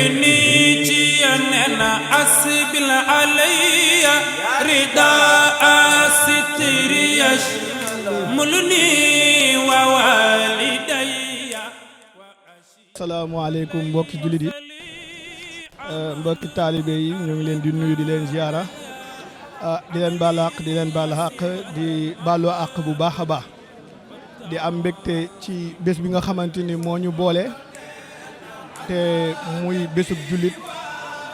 لي جينا أسبل علي رداء ستر يشملني ووالدي. asalaamaaleykum mbokki jullit yi mbokki taalibe yi ñu ngi leen di nuyu di leen ziara di leen baal àq di leen baal àq di baaloo àq bu baax a baax di am mbégte ci bés bi nga xamante ni moo ñu boole te muy bésub jullit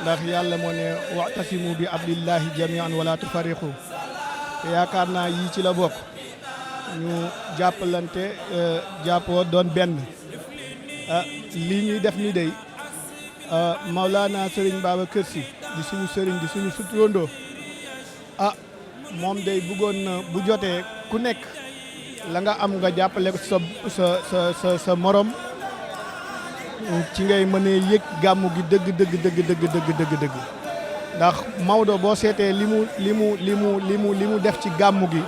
ndax yàlla moo ne wa'tasimu bi abdillahi jami'an wala tufariqu te yaakaar naa yii ci la bokk ñu jàppalante jàppoo doon benn. lii ñuy def ni day Maulana Serigne Babacar Sy di suñu sëriñ di suñu suturandoo moom day bëggoon na bu jotee ku nekk la nga am nga jàppale ko sa morom ci ngay mënee yëg gàmmu gi dëgg ndax Maodo boo seetee li mu def ci gàmmu gi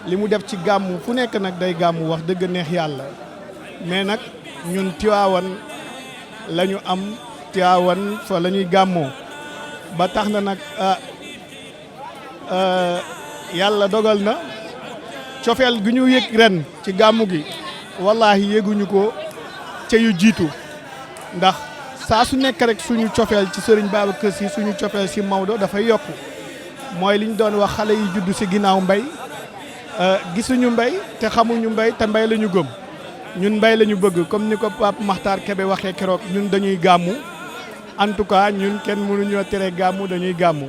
li mu def ci gàmmu fu nekk nag day gàmmu wax dëgg neex yàlla mais nag ñun Tiwaawan la ñu am Tiwaawan fa la ñuy gàmmoo ba tax na nag yàlla dogal na cofeel gi ñu yëg ren ci gàmmu gi wallaahi yëguñu ko ca yu jiitu ndax saa su nekk rek suñu cofeel ci Serigne Babacar Sy suñu cofeel ci Maodo dafay yokk mooy li ñu doon wax xale yi juddu ci ginnaaw mbay gisuñu mbay te xamuñu mbay te mbay la ñu gëm ñun mbay la ñu bëgg comme ni ko Pape Makhtar Kébé waxee keroog ñun dañuy gàmmu en tout cas ñun kenn mënuñoo tere gàmmu dañuy gàmmu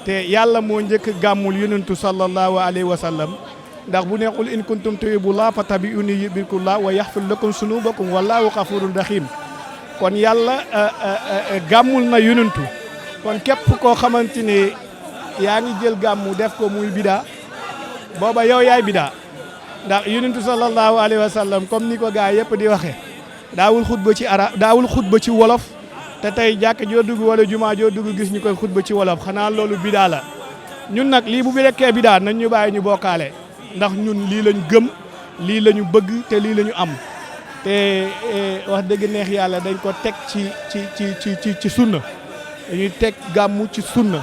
te yàlla moo njëkk gàmmul yonentu sallallahu alayhi wa sallam ndax bu neexul in kuntum tuhibbullaha fattabi'uni yuhbibkumullah wa yaghfir lakum zunubakum wallahu ghafurun rahim kon yàlla gàmmul na yonentu kon képp koo xamante ne yaa ngi jël gàmmu def ko muy bidaa booba yow yaay bidaa ndax yonentu sallallahu alayhi wa sallam comme ni ko gaa yëpp di waxee daawul xutba ci arab daawul xutba ci wolof te tey jàkk joo dugg wala jumaa joo dugg gis ñu koy xutba ci wolof xanaa loolu bidaa la ñun nag lii bu bi rekkee bidaa nañ ñu bàyyi ñu bokkaale ndax ñun lii lañ gëm lii la ñu bëgg te lii la ñu am te wax dëgg neex yàlla dañ ko teg ci sunna dañuy teg gàmmu ci sunna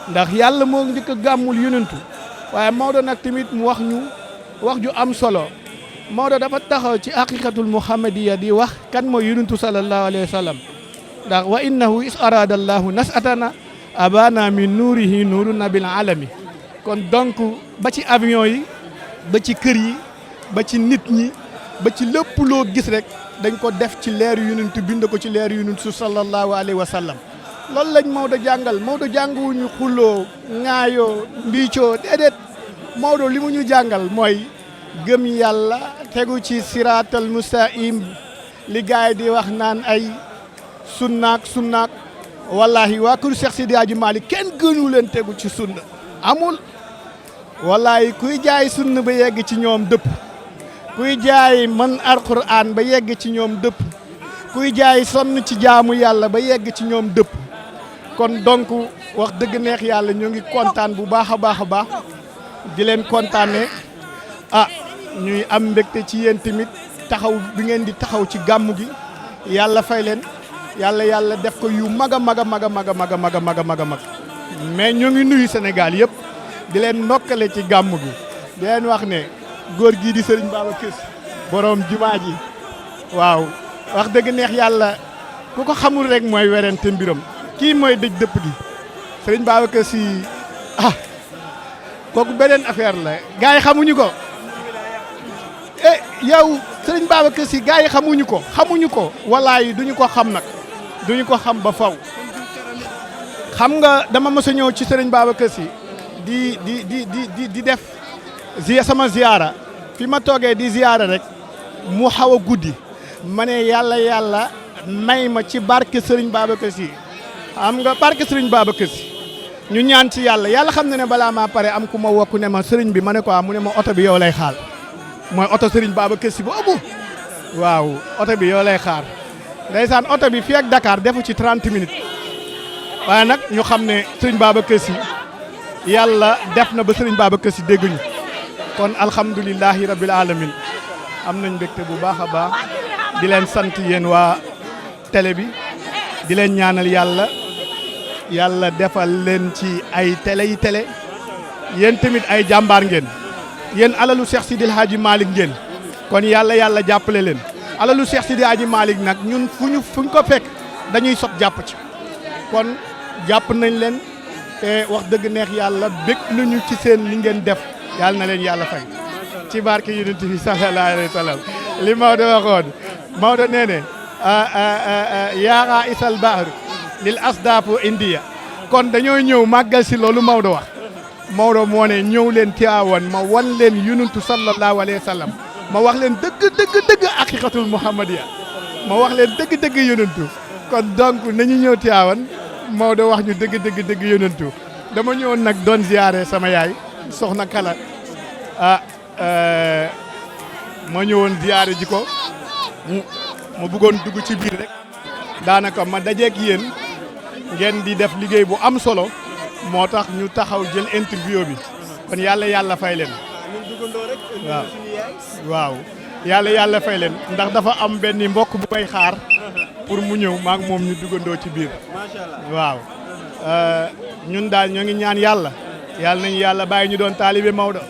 ndax yàlla moo njëkk a gàmmul yonentu waaye Maodo nag tamit mu wax ñu wax ju am solo Maodo dafa taxaw ci haqiqatul muhammadiya di wax kan mooy yonentu sallallahu alayhi wa sallam ndax wa innahu is arada allahu nasatana abana min nuurihi nuuru nabil alami kon donc ba ci avion yi ba ci kër yi ba ci nit ñi ba ci lépp loo gis rek dañ ko def ci leeru yonentu bind ko ci leeru yonentu sallallahu alayhi wa sallam loolu lañ Maodo jàngal Maodo jànguwuñu xulloo ŋaayoo mbiicoo déedéet Maodo li mu ñu jàngal mooy gëm yàlla tegu ci siraatal mustaqim li gaay di wax naan ay sunnaak wallahi waa kër Cheikh Sidi Hadji Malick kenn gënu leen tegu ci sunna amul wallahi kuy jaay sunna ba yegg ci ñoom dëpp kuy jaay man alquran ba yegg ci ñoom dëpp kuy jaay sonn ci jaamu yàlla ba yegg ci ñoom dëpp kon donc wax dëgg neex yàlla ñoo ngi kontaan bu baax a baax di leen kontaane ñuy am mbégte ci yéen tamit taxaw bi ngeen di taxaw ci gàmmu gi yàlla fay leen yàlla def ko yu mag a mag mais ñoo ngi nuyu Sénégal yëpp di leen ndokkale ci gàmmu gi di leen wax ne góor gii di Serigne Babacar Sy borom jumaa ji waaw wax dëgg neex yàlla ku ko xamul rek mooy werante mbiram kii mooy dëj dëpp gi Serigne Babacar Sy kooku beneen affaire la gars yi xamuñu ko yow Serigne Babacar Sy gars yi xamuñu ko wallaahi duñu ko xam nag duñu ko xam ba faw xam nga dama mës a ñëw ci Serigne Babacar Sy di def sama ziyaara fi ma toogee di ziyaara rek mu xaw a guddi ma ne yàlla may ma ci barke Serigne Babacar Sy xam nga barke Serigne Babacar Sy ñu ñaan ci yàlla xam na ne balaa maa pare am ku ma wokku ne ma Serigne bi ma ne ko mu ne ma oto bi yow lay xaar mooy oto Serigne Babacar Sy boobu waaw oto bi yow lay xaar ndeysaan oto bi fii ak Dakar defu ci 30 minutes waaye nag ñu xam ne Serigne Babacar Sy yàlla def na ba Serigne Babacar Sy dégguñu kon alhamdulilahi rabbil alamin am nañ mbégte bu baax a baax di leen sant yéen waa télé bi di leen ñaanal yàlla defal leen ci ay télé yéen tamit ay jàmbaar ngeen yéen alalu Cheikh Sidil Hadji Malick ngeen kon yàlla jàppale leen alalu Cheikh Sidil Hadji Malick nag ñun fuñ ko fekk dañuy sot jàpp ci kon jàpp nañ leen te wax dëgg neex yàlla bég nañu ci seen li ngeen def yàlla na leen yàlla fay ci barke yonent bi sallallahu alayhi wa sallam li Maodo waxoon Maodo nee ne yaaraa isal bahr lil asdaafu indiya kon dañoo ñëw màggal si loolu Maodo wax Maodo moo ne ñëw leen Tiwaawan ma wan leen yonentu sallallahu alayhi wa sallam ma wax leen dëgg haqiqatul muhammadiya ma wax leen dëgg yonentu kon donc nañu ñëw Tiwaawan Maodo wax ñu dëgg yonentu dama ñëwoon nag doon ziyaare sama yaay soxna Kala ma ñëwoon ziyaare ji ko ma bëggoon dugg ci biir rek daanaka ma dajeek yéen ngeen di def liggéey bu am solo moo tax ñu taxaw jël interview bi kon yàlla fay leen waaw yàlla fay leen ndax dafa am benn mbokk bu koy xaar pour mu ñëw maak moom ñu duggandoo ci biir waaw ñun daal ñoo ngi ñaan yàlla nañu yàlla bàyyi ñu doon taalibe Maodo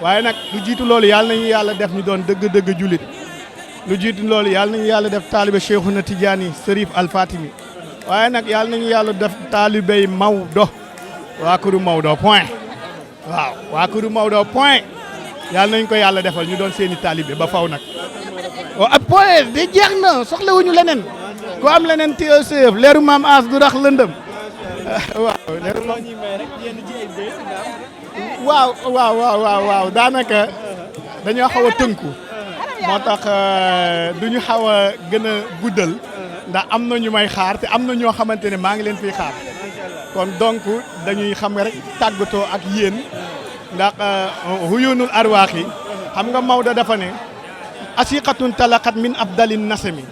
waaye nag lu jiitu loolu yàlla nañu yàlla def ñu doon dëgg julit lu jiitu loolu yàlla nañu yàlla def taalibe Cheikhouna Tidiane Serif Al Fatimi waaye nag yàlla nañu yàlla def taalibey Maodo waa këru Maodo point waaw waa këru Maodo point yàlla nañ ko yàlla defal ñu doon seeni taalibe ba faw nag ak point di jeex na soxlawuñu leneen ku am leneen TECF leeru maam as du rax lëndëm waaw daanaka dañoo xaw a tënku moo tax duñu xaw a gën a guddal ndax am na ñu may xaar te am na ñoo xamante ne maa ngi leen fiy xaar kon donc dañuy xam nga rek tàggatoo ak yéen ndax huyunul arwaax yi xam nga Maodo dafa ne asiqatun talaqat min abdalin nasami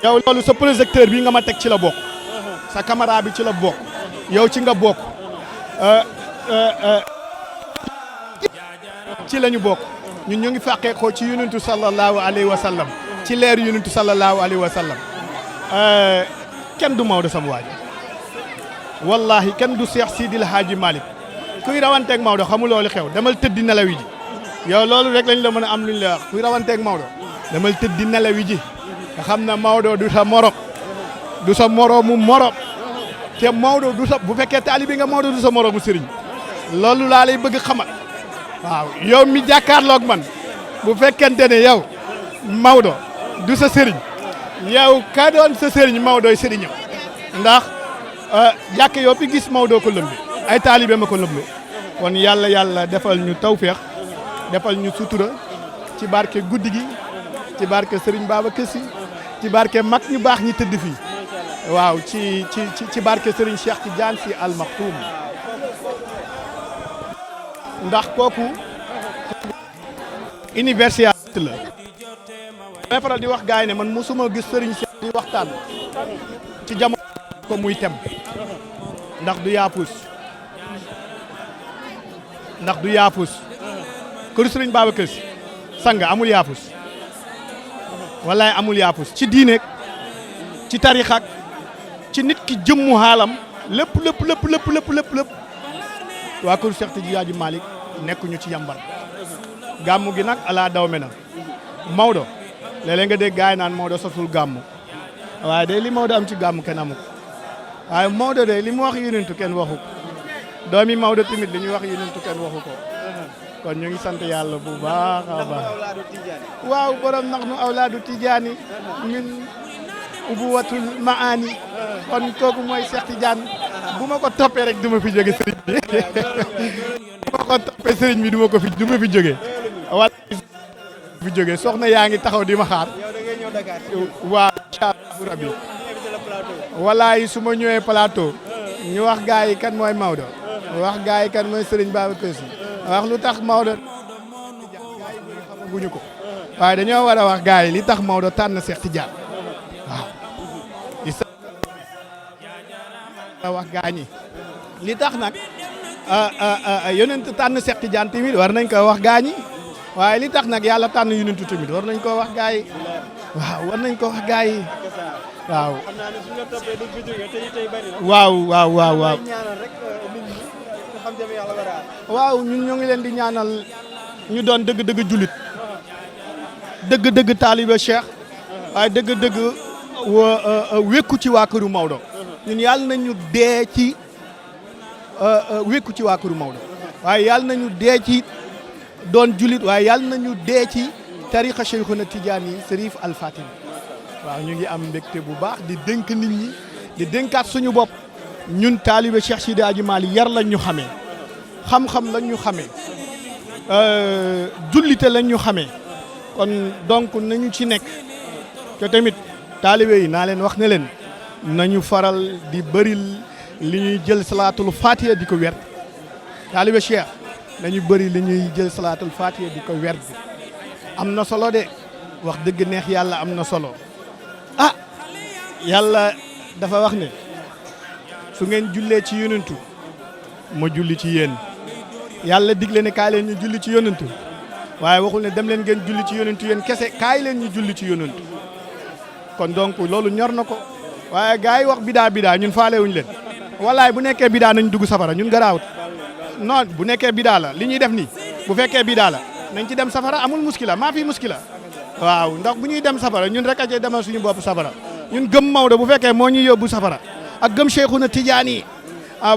yow loolu sa projecteur bi nga ma teg ci la bokk sa caméra bi ci la bokk yow ci nga bokk ci la ñu bokk ñun ñu ngi fàqee ko ci yonentu sallallahu alayhi wa sallam ci leer yonentu sallallahu alayhi wa sallam kenn du Maodo sama waaj wallahi kenn du Cheikh Sidil Hadji Malick kuy rawanteeg Maodo xamul loolu xew demal tëddi nelawi ji yow loolu rek lañ la mën a am luñ la wax kuy rawanteeg Maodo demal tëddi nelawi ji nga xam ne Maodo du sa morom du sa moroomu morom te Maodo du sa bu fekkee taalibi nga Maodo du sa moroomu sëriñ loolu laa lay bëgg xamal waaw yow mi jàkkaarloog man bu fekkente ne yow Maodo du sa sëriñ yow ka doon sa sëriñ Maodoy sëriñam ndax jàkk yow fi gis Maodo ko lëmbi ay taalibe ma ko lëmbi kon yàlla defal ñu tawféex defal ñu sutura ci barke guddi gi ci barke Serigne Babacar Sy ci barke mag ñu baax ñi tëdd fii waaw ci barke Serigne Cheikh Tidiane Sy Al Maktoum ndax kooku université la. may faral di wax gaay ne man mosuma gis Serigne Cheikh di waxtaan ci jamono ko muy tem ndax du yaafus kër Serigne Babacar Sy sang amul yaafus wallaay amul yaafus ci diineek ci tarixak ci nit ki jëmmu xaalam lépp waa kër Cheikh Tidiane Malick nekkuñu ci yambar gàmmu gi nag ala daw me na Maodo léeg-léeg nga dégg gaay naan Maodo sosul gàmmu waaye de li Maodo am ci gàmmu kenn amu ko waaye Maodo de li mu wax yonentu kenn waxu ko doomi Maodo tamit li ñuy wax yonentu kenn waxu ko kon ñu ngi sant yàlla bu baax a baax waaw borom nax nu awlaadu Tijaani min ubuwatul maani kon kooku mooy Cheikh Tidiane bu ma ko toppee rek du ma fi jóge sëriñ bi bu ma ko toppee sëriñ bi du ma fi jóge wala fi jóge soxna yaa ngi taxaw di ma xaar waaw incha allah rabbi walaay su ma ñëwee plateau ñu wax gaa yi kan mooy Maodo wax gaa yi kan mooy Serigne Babacar Sy wax lu tax Maodo xamaguñu ko waaye dañoo war a wax gaa yi li tax Maodo tànn Cheikh Tidiane waaw wax gaa ñi li tax nag yonent tànn Cheikh Tidiane tamit war nañ ko wax gaa ñi waaye li tax nag yàlla tànn yonent tamit war nañ koo wax gaa yi waaw war nañ ko wax gaa yi waaw xam naa ne suñu la toppee duñ fi jógee tey bari na. waaw waaw waaw waaw ñaanal rek nit ñi nga xam jëm yàlla wara. waaw ñun ñoo ngi leen di ñaanal ñu doon dëgg-dëgg jullit dëgg-dëgg taalibe Cheikh waaye dëgg-dëgg wékku ci waa këru Maodo ñun yàlla nañu dee ci wékku ci waa këru Maodo waaye yàlla nañu dee ci doon jullit waaye yàlla nañu dee ci tariqa Cheikhuna Tidiane Serif Al Fatimi waaw ñu ngi am mbégte bu baax di dénk nit ñi di dénkaat suñu bopp ñun taalibe Cheikh Sidi Hadji Malick yar lañ ñu xamee xam-xam lañ ñu xamee jullite lañ ñu xamee kon donc nañu ci nekk te tamit taalibe yi naa leen wax ne leen nañu faral di bëril li ñuy jël salaatul fatiha di ko werd taalibe Cheikh nañu bëri li ñuy jël salaatul fatiha di ko werd am na solo de wax dëgg neex yàlla am na solo ah yàlla dafa wax ne su ngeen jullee ci yonentu ma julli ci yéen yàlla digle ne kaay leen ñu julli ci yonentu waaye waxul ne dem leen ngeen julli ci yonentu yéen kese kaay leen ñu julli ci yonentu kon donc loolu ñor na ko waaye gars yi wax bidaa ñun faalewuñu leen wallaay bu nekkee bidaa nañ dugg safara ñun garaawut non bu nekkee bidaa la li ñuy def nii bu fekkee bidaa la nañ ci dem safara amul muskila maa fi muskila waaw ndax bu ñuy dem safara ñun rek a cay demal suñu bopp safara ñun gëm Maodo bu fekkee moo ñuy yóbbu safara ak gëm Cheikhuna Tidiane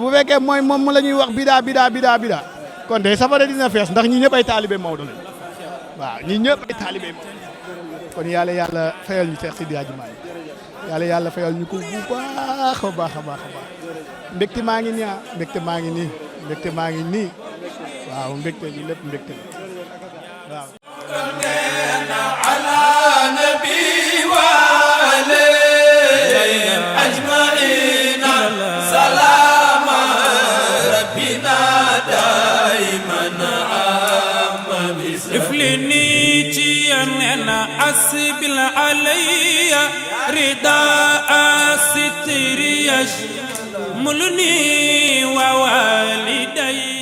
bu fekkee mooy moom la ñuy wax bidaa kon de safara dina fees ndax ñi ñëpp ay taalibe Maodo lañ waaw ñi ñëpp ay taalibe Maodo kon yàlla fayal ñu Cheikh Sidi Hadji Malick yàlla fayal ñu ko bu baax a baax mbégte maa ngi nii mbégte maa ngi nii waaw mbégte li lépp mbégte la waaw iflini ci yanena asbil alayya rida asitri mulni wa walidayya